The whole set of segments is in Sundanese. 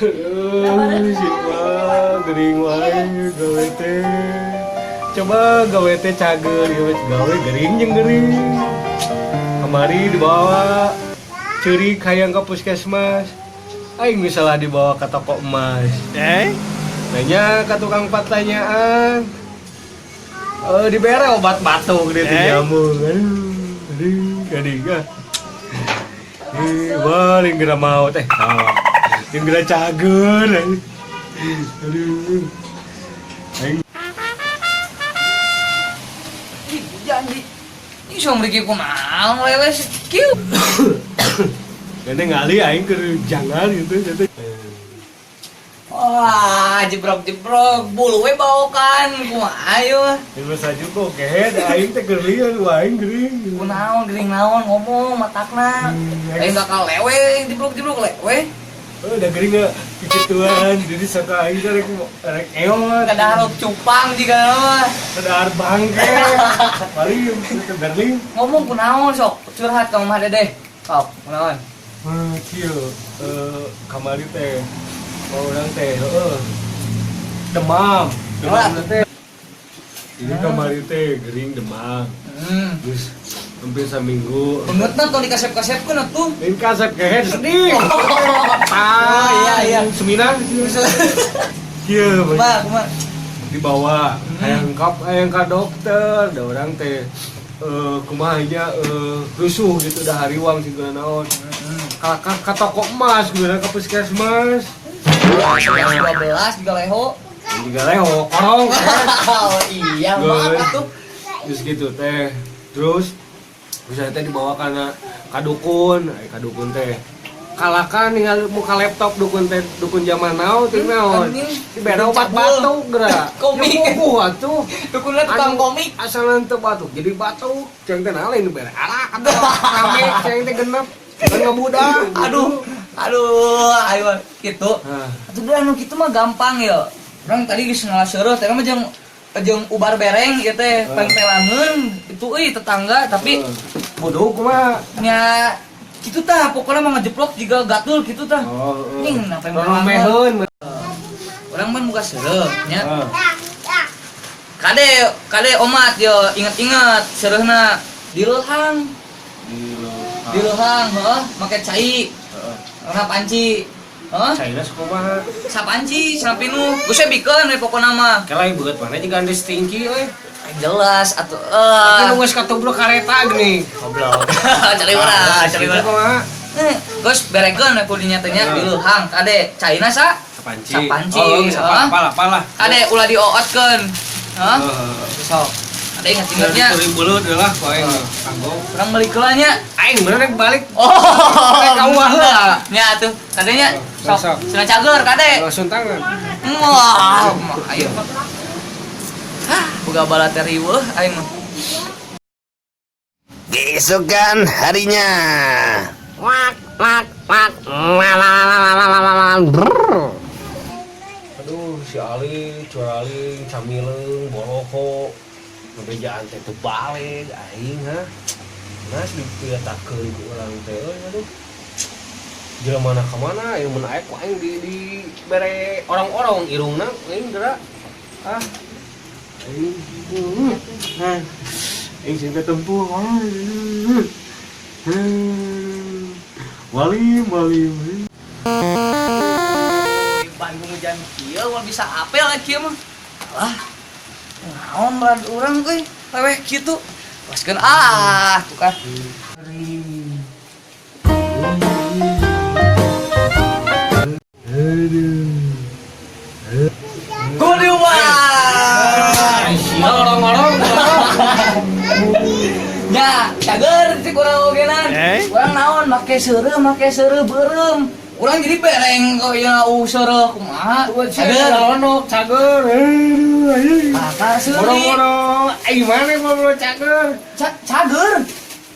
Aduh, si mah gering wae gawe teh. Coba gawe teh cager, gawe gawe gering jeung gering. Kamari dibawa ceurik hayang ke puskesmas. Aing misalnya dibawa ke toko emas. Eh? Nanya ke tukang pertanyaan. Eh, dibere obat batuk dia teh Eh? Jamu. Aduh, aduh, gering ah. Eh, paling geura maot eh. Ah, yang geura cager. Aduh. Aing Ih, janji. Ih, so mriki kumaha leles kieu. Nanti ngali aing keur jangan gitu gitu. Wah, jebrok-jebrok, bulu we baokan, kumaha ieu mah. Ini saja kok kehed aing teh keur lieur aing gering. Kunaon gering naon ngomong matakna. Aing bakal lewe jebrok-jebrok lewe. Oh, udah gering gak kecituan, jadi saka aing teh rek rek eot. Kadahar cupang jiga mah. Kadahar bangke. Paling itu Berlin. Ngomong kunaon sok, curhat ka Mamah Dedeh. Sok, kunaon? Hmm, kieu eh kamari teh urang teh heeh demam. Demam teh. Ini kamari teh gering demam. Terus hampir seminggu. Beungeutna tong dikasep-kasepkeun atuh. Ini kasep kehed sedih. Oh, iya. Semina. Kieu Kumaha, kumaha? Dibawa hayang ka hayang ka dokter, da urang teh eh kumaha nya eh rusuh gitu dah hariwang sih naon. Ka toko emas gue ke puskesmas. 11 12 juga leho. Juga leho korong. Oh iya, maaf atuh. Terus gitu teh. Terus misalnya teh dibawa karena kadukun, ai kadukun teh kalakan ningali muka laptop dukun teh, dukun zaman now teh naon Anjing. Dibere obat Cabul. Batuk geura. Komik. Ya puguh atuh. Dukunna tukang Anu, komik. Asalan teu batuk jadi batuk ceng teh naon lain dibere arak atuh rame ceng teh genep kan ngabudak. Aduh, aduh, ayo gitu. Hah. Atuh dah anu kitu mah gampang ya. Urang tadi geus ngalah seureuh teh mah jeung jeung ubar bereng ieu teh pengpelangeun itu euy tetangga, tapi bodoh kumaha? Nya kitu tah pokoknya mah ngejeplok juga gatul gitu tah. Oh. Ning nah pengpelangeun. Romeheun. Urang mah muka seureuh nya. Heeh. Kade kade omat yo, inget-inget seureuhna dileuhang. Dileuhang heuh make cai. Karena panci. Heuh. Caina sakumaha? Sapanci sapinu geus we bikeun we pokona mah. Kela beungeut mana juga ande stinky euy. Jelas atuh. Tapi Eh. nu geus katubruk kareta gini. Goblok. Cari urang, cari Gitu urang. kumaha? Eh, geus berekeun we kudinya teh nya Heeh. dileuhang kade caina sa Sapanci. Sapanci, Oh, geus heeh. apal apal lah. Kade ulah diootkeun. Hah? Heeh. Sok. Kade inget-ingetnya. Dituri belut lah ku aing kanggo. Urang meuli heula nya. Aing bener rek balik. Oh, Rek ka uah heula. Nya atuh, kadenya Oh, sok. sok. Cenah cager kade. Langsung tangan. Wah, mah ayo mah. Hah, boga bala teh riweuh aing mah. Keesokan harinya. Wak wak wak wak. Brrr. Aduh, si Ali, curaling, camileung, boloko. Ngebejaan teh teu balik aing ha. Nas dipilatakeun ku urang teh euy aduh. Jelema mana ka mana aing mun aya ku aing di bere orang-orang irungna aing geura. Ah. Aing. Nah. Aing sing ketempuh. Walim, walim. Bandung hujan kieu moal bisa apel kieu mah. Lah. Naon rad urang euy, leweh kitu. Paskeun ah, tuh kan. Aduh. Kudiuman. Sia orang-orang. Ya, cager sih kurang ogenan. Eh? Urang naon make seureuh beureum. Urang jadi bereng kok ya seureuh kumaha. Cager, Cager. lonok, cager. Aduh, aduh. Pakar seuri. Borong-borong, eh mana mau cager? Cager.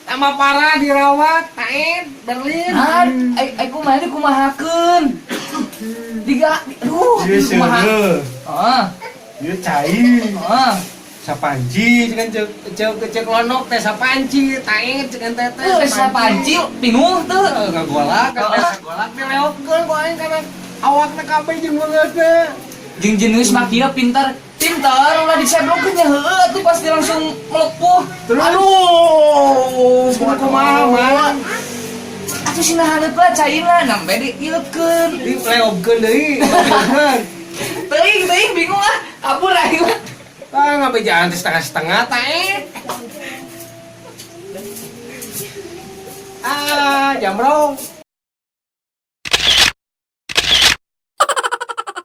Tambah parah dirawat, taet, Berlin. Ah, ai ai kumaha dikumahakeun. Diga, aduh, Iya kumaha. seureuh. Heeh, Iya cai. heeh. Sapanci, kan cek cek cek lonok teh sapanci, taet cekan teteh. Teu sapanci pinuh teu. Ngagolak, kan Heeh. ngagolak dileotkeun ku aing kana Awakna kabeh jeung beungeutna. Jeung jenis mah kieu pintar. Pintar ulah diseblokkeun nya heueuh atuh pasti langsung melepuh. Terus? Aduh, Terus kudu kumaha, Man? Atuh sina hareup lah caina nambe diileupkeun. Dileobkeun deui. Leobkeun. Teuing teuing bingung ah, kabur aing mah. Ah, ngabejaan teh setengah-setengah teh. Ah, jamrong.